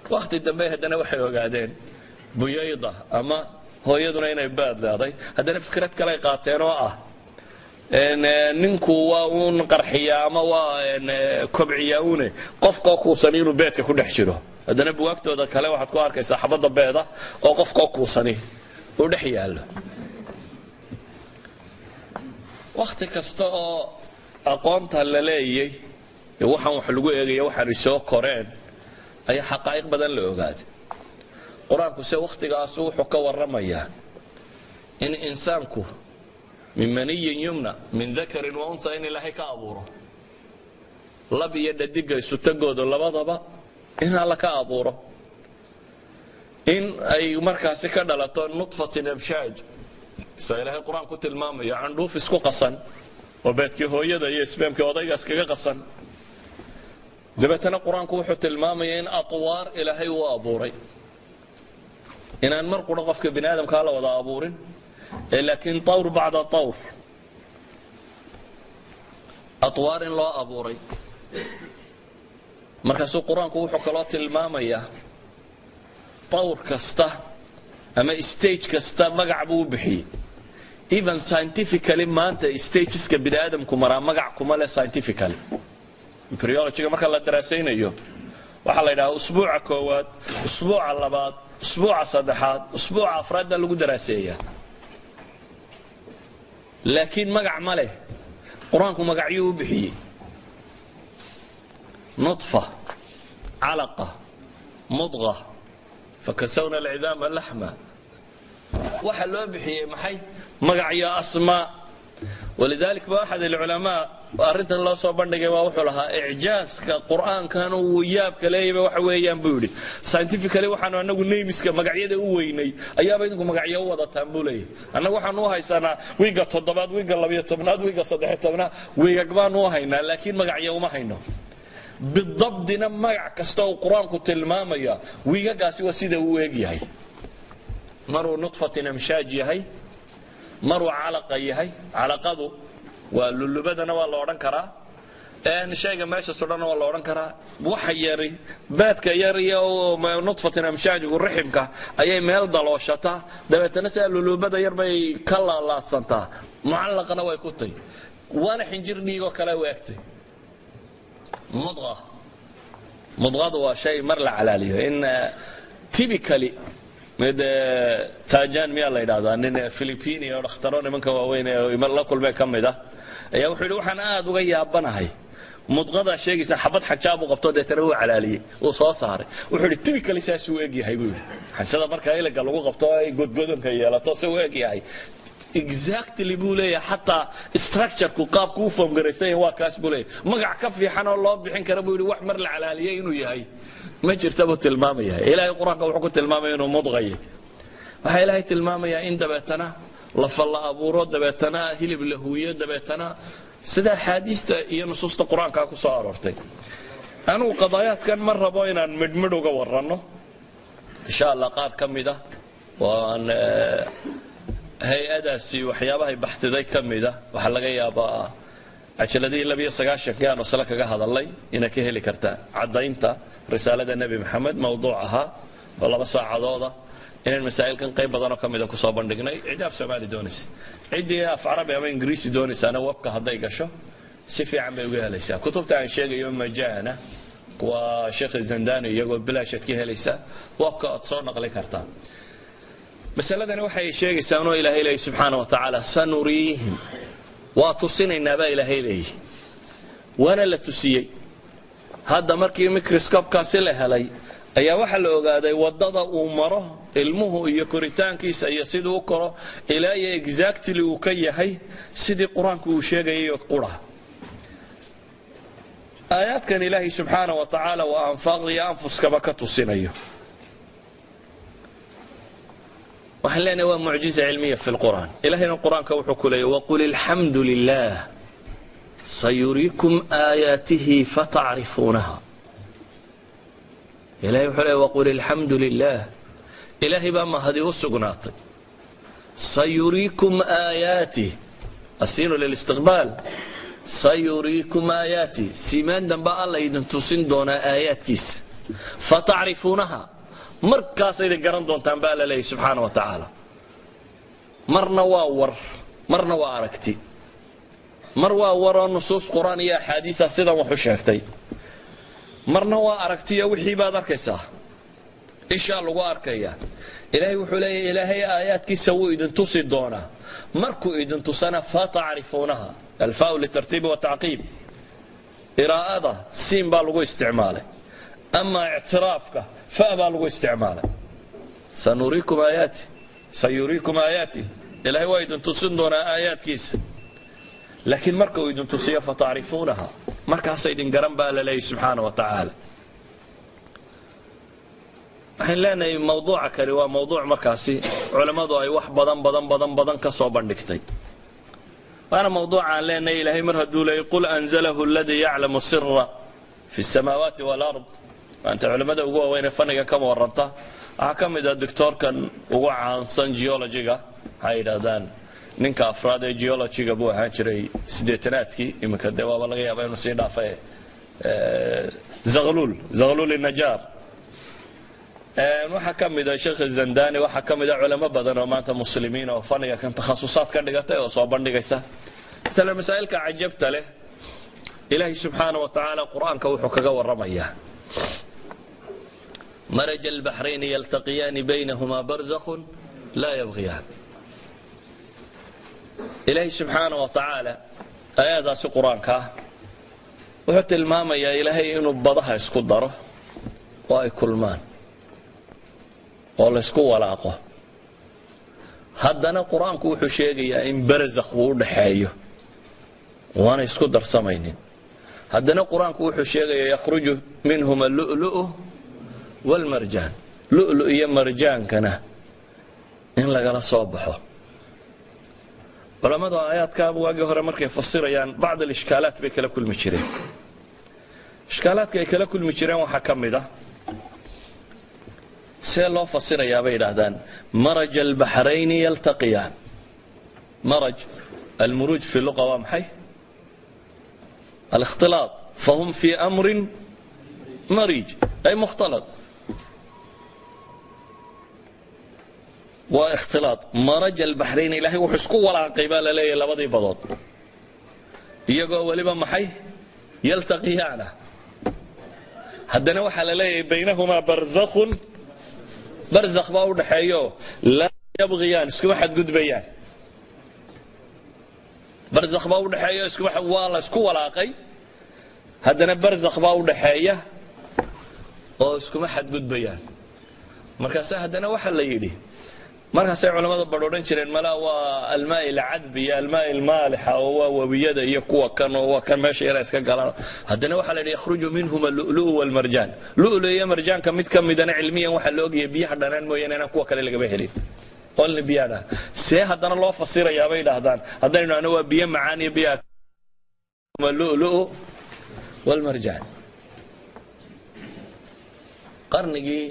Wakhti dambe haddana waxay ogaadeen buyayda ama hooyaduna inay baad leeday. Haddana fikrad kaley qaateen oo ah ninku waa uun qarxiyaa ama waa kobciyaa uune qofkoo kuusani inuu beedka ku dhex jiro. Haddana buwaagtooda kale waxaad ku arkaysaa xabadda beeda oo qofkoo kuusani uu dhex yaallo. Wakhti kasta oo aqoonta la leeyay ee waxaan wax lagu eegaya waxaanu soo koreen ayaa xaqaa'iq badan la ogaaday. Qur-aanku se wakhtigaasu wuxuu ka warramayaa in insaanku min maniyin yumna min dakarin wa unha in Ilaahay ka abuuro lab iyo dhadiga isutagooda labadaba in Alla ka abuuro, in ay markaasi ka dhalato nutfatin amshaaj, sa Ilaahay qur-aan ku tilmaamayo, candhuuf isku qasan oo beedkii hooyada iyo spermkii odaygaas kaga qasan. Dabeetana qur-aanku wuxuu tilmaamaya in atwaar Ilaahay uu abuuray, inaan mar qura qofka bini aadamkaa la wada abuurin, laakiin tawr bacda tawr atwaar in loo abuuray. Markaasuu qur-aanku wuxuu kaloo tilmaamayaa tawr kasta ama stage kasta magac buu u bixiyey. Even scientifically maanta stageska bini aadamku maraa magac kuma leh. Scientifically embryologyga marka la daraasaynayo waxaa la yidhahaa usbuuca koowaad, usbuuca labaad, usbuuca saddexaad, usbuuca afraad baa lagu daraaseeyaa, laakiin magac ma leh. Qur-aanku magacyuu u bixiyey: nutfa, calaqa, mudqa, fakasawna alcidaama laxma. Waxa loo bixiyey maxay? Magacyo, asmaa. Walidalik ba axad alculamaa arrintan loo soo bandhigay waa wuxuu lahaa icjaaska qur-aankan uu yaabka leeyayba waxa weeyaan, buu yidhi, scientifically waxaanu anagu nameska magacyada u weynay ayaaba idinku magacyo u wadataan, buu leeyahy. Annagu waxaanu u haysanaa wiigga toddobaad, wiigga 12aad, wiigga 13aad, wiigag baanu u haynaa, laakiin magacyo uma hayno bidabdina. Magac kasta uu qur-aanku tilmaamaya wiigagaasi waa sida uu eeg yahay: maruu nutfatin amshaaj yahay, maruu calaqa yahay. Calaqadu waa lulubadana waa la odhan karaa, shayga meesha sudhana waa la odhan karaa. Waxa yari baadka yar iyo nutfatin amshaajigu riximka ayay meel dalooshataa, dabeetana sidaa lulubada yar bay ka laalaadsantaa, mucallaqana way ku tay, waana xinjir dhiigoo kale u egtay. Mudqa, mudqadu waa shay mar la calaaliyo. In typically mid tajan miyaa la yidhahdaa, nin Philippini oo dhakhtaro nimanka waaweyn ee la kulmee ka mid ah ayaa wuxuu yidhi: waxaan aad uga yaabanahay mudqadaa sheegaysa. Xabad xanjaa buu qabto, deetana wuu calaaliyey, wuu soo saaray. Wuxuu yidhi typically saasuu eg yahay, buu yidhi. Xanjada marka iliga lagu qabto ay godgodonka yeelato si uu eg yahay exactly, buu leeyahay. Xataa structureku qaabku u form garaysan yahay waa kaas, buu leeyahay. Magac ka fiican oo loo bixin kara, buu yidhi, wax mar la calaaliyey inuu yahay ma jirta, buu tilmaamaya. Ilaahay qur-aanka wuxuu ku tilmaamaya inuu mudqaye. Waxaa Ilaahay tilmaamayaa in dabeetana lafa la abuuro, dabeetana hilib la huuyo, dabeetana sida axaadiista iyo nusuusta qur-aankaa ku soo aroortay. Anugu qadaayaadkan ma rabo inaan midhmidh uga waranno. Insha Allah qaar ka mid ah waan hay-adaasi waxyaabahay baxtiday ka mid ah waxaa laga yaabaa cajaladihii 92-kii aan osle kaga hadalnay inaad ka heli kartaan caddaynta risaalada Nebi Maxamed, mawduuc ahaa oo 2 saacadooda inaan masaa'ilkan qayb badanoo ka mida kusoo bandhignay. Ciddii af Soomaali doonaysa, ciddii af Carabi ama Ingiriisi doonaysaana webka hadday gasho si fiican bay uga helaysaa. Kutubta aan sheegayo majaana waa Sheekh Zandani, iyagoo bilaashaad ka helaysaa webka ood soo naqli kartaa. Masaladani waxay sheegaysaa inuu Ilaahay leeyay subxaana wa tacaala: sanuriihim, waa tusinaynaa baa Ilaahay leeyahy. Waana la tusiyey. Hadda markii microscopekaasi la helay ayaa waxaa la ogaaday waddada uu maro ilmuhu iyo koritaankiisa iyo siduu u koro ilaa iyo exactly uu ka yahay sidii qur-aanku uu sheegayay qura. Aayaadkan Ilaahay subxaana wa tacaala waa anfaaqda iyo anfuskaba ka tusinayo. Waxaan leenahay waa mucjiza cilmiya fi lqur'aan. Ilahayna qur-aanka wuxuu ku leeyay: waqul alxamdu lilah sayuriikum aayaatihi fatacrifuunaha. Ilahay wuxuu leey: waqul alxamdu lilah, Ilaahay baa mahadi u sugnaatay, sayuriikum aayaatih, asiinu lilistiqbaal, sayuriikum aayaatih, simaan dambe Alla idin tusin doonaa aayaadkiisa. Fatacrifuunaha, markaasayda garan doontaan baa la leeyahy subxaana wa tacaala. Marna waa war, marna waa aragti. Mar waa waroo nusuus qur-aan iyo axaadiisa sidan wax u sheegtay, marna waa aragtiyo wixii baad arkaysaa, ishaa lagu arkaya. Ilaahay wuxuu leeyahy ilaahay aayaadkiisa wuu idin tusi doonaa, markuu idin tusana fatacrifuunaha. Alfaau litartiibi watacqiib, iraa'ada siin baa lagu isticmaalay, amaa ictiraafka fa baa lagu isticmaalay. Sanuriikum aayaati, sayuriikum aayaati, ilaahay waa idin tusin doonaa aayaadkiisa, laakiin marka uu idin tusiyo fatacrifuunaha, markaasa idin garan baa la leeyahy subxaana wa tacaala. Waxaan leenahay mawduuca kani waa mawduuc markaasi culammadu ay wax badan badan badan badan ka soo bandhigtay, waana mawduuca aan leenahay ilaahay mar hadduu leeyay qul anzalahu aladii yaclamu sira fi samaawaati walard. Maanta culammada ugu waaweyn ee fanniga kama warranta waxaa ka mid ah doctoorkan ugu caansan geologiga, waxay yidhaahdaan ninka afraad ee geologiga buu ahaan jiray 80-aadkii, iminka dee waaba laga yaaba inuu sii dhaafay, Zaghluul, Zaghluul Najaar. Waxaa ka mid a Sheekh Zandani, waxaa ka mid a culamo badan oo maanta muslimiin oo fanniga kan takhasusaad ka dhigatay oo soo bandhigaysa. Masalan masaa'ilka cajabta leh, ilaahay subxaana wa tacaala qur-aanka wuxuu kaga warramayaa maraja albaxrayni yaltaqiyaani baynahumaa barzakhun laa yabghiyaan. Ilaahay subxaana wa tacaala aayadaasi qur-aanka ah wuxuu tilmaamayaa ilaahay inuu badaha isku daro oo ay kulmaan oo laysku walaaqo. Haddana qur-aanku wuxuu sheegayaa in barzakh uu u dhaxeeyo, waana isku darsamaynin. Haddana qur-aanku wuxuu sheegayaa yakhruju minhuma lu'lu'u walmarjaan, lu'lu iyo marjaankana in lagala soo baxo. Culammadu aayaadkaaba waagii hore markay fasirayaan bacd alishkaalaat bay kala kulmi jireen. Ishkaalaadka ay kala kulmi jireen waxaa ka mid ah see loo fasirayaa bay yidhaahdaan maraja albaxrayni yaltaqiyaan. Maraj almuruuj fi luqa waa maxay? Alikhtilaat, fahum fii amrin mariij ay mukhtalat, waa ikhtilaat. Maraja albaxrayn, ilaahay wuxuu isku walaaqay baa la leeyahay labadii badood iyagoo weliba maxay yaltaqiyaana. Haddana waxaa la leeyahay baynahumaa barzakhun, barzakh baa u dhaxeeyo, laa yabghiyaan, iskuma xadgudbayaan. Barzakh baa u dhaxeeyo, iskuma waa la isku walaaqay, haddana barzakh baa u dhaxeeya oo iskuma xadgudbayaan. Markaase haddana waxaa la yidhi, markaasay culammada badh odhan jireen malaa waa almaai alcadbi iyo almaai almaalixa oo waa webiyada iyo kuwa kan oo waa kan meesha yara iska galaan. Haddana waxaa la yidhi yakhruju minhuma lu'lu'u walmarjaan, lu'lu iyo marjaanka mid ka midana cilmiyan waxaa la ogaya biyaha dhanaan mooyaane inaan kuwa kale lagama helin, only biyaha dhanaan. See haddana loo fasirayaa bay idhaahdaan haddaynu idhahno waa biyo macaan iyo biyaha lu'lu'u walmarjaan. Qarnigii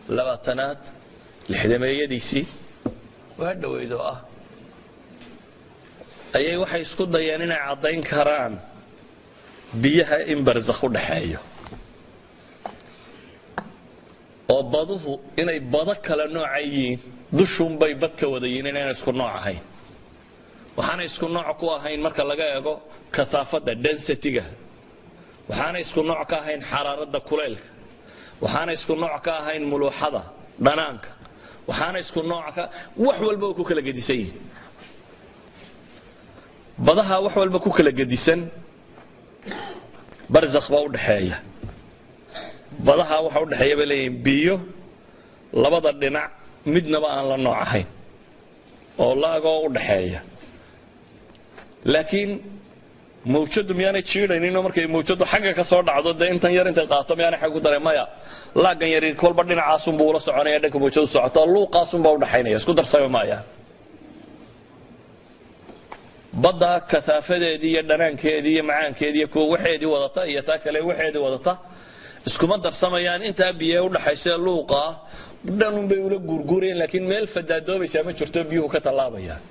20aad 60meeyadiisii waa dhoweyd oo ah ayay waxay isku dayeen inay caddayn karaan biyaha in barzakh u dhaxeeyo oo baduhu inay bado kala nooca yihiin, dushuunbay bad ka wada yihiin inayna isku nooc ahayn. Waxaana isku nooc ku ahayn marka laga eego kathaafadda density-ga, waxaana isku nooc ka ahayn xaraaradda kulaylka, waxaana isku nooc ka ahayn muluuxada dhanaanka, waxaana isku nooc ka wax walba oo ku kala gedisan yihiin badaha, wax walba ku kala gedisan. Barzakh baa u dhaxeeya badaha, waxa u dhexeeya bay leeyihiin biyo labada dhinac midnaba aan la nooc ahayn oo laagoo u dhaxeeya. Laakiin mawjadu miyaanay jiidhayninoo markay mawjadu xagga ka soo dhacdo dee intan yar intay qaato miyaanay xagga ku daray? Maya, laaggan yari kolba dhinacaasunbuu ula soconaya dhanka mawjadu socoto, luuqaasunbaa u dhaxaynaya, isku darsami maayaan. Badda kathaafadeedii iyo dhanaankeedii iyo macaankeedii iyo kuwa waxeedii wadata iyo taa kale waxeedii wadata iskuma darsamayaan. Intaa biyo u dhaxaysa luuqa dhanunbay ula guurguurayaan, laakiin meel fadaadoobaysaa ma jirto, biyuhu ka tallaabayaan.